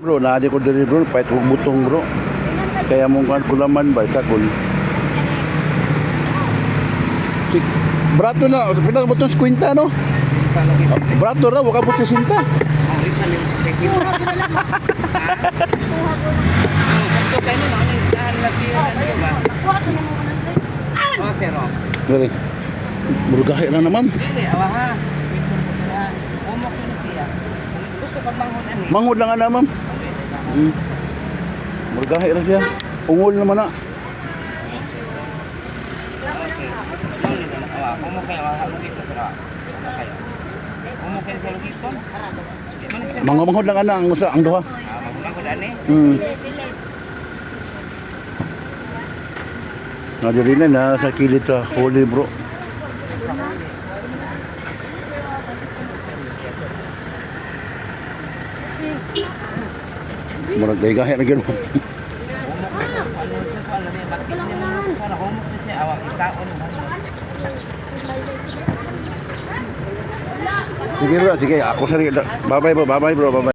Bro, naa ko diri, bro, pahit kong butong, bro. Kaya mong kan kulaman ba sakol. Sik, brato na, pila butong 50, no? Brato ra, wala buto 60. Dili. Murgahi na naman. Mangod lang ana, ma'am. Murgahi ra siya. Ungol naman na. Mangod lang ana ang usa, ang duha. Na diri na na sa kilid sa huli, bro. Murag gahi na gyud. Sige, bro, sige. Ako sa. Bye bye, bro, bye bye, bro, bye bye.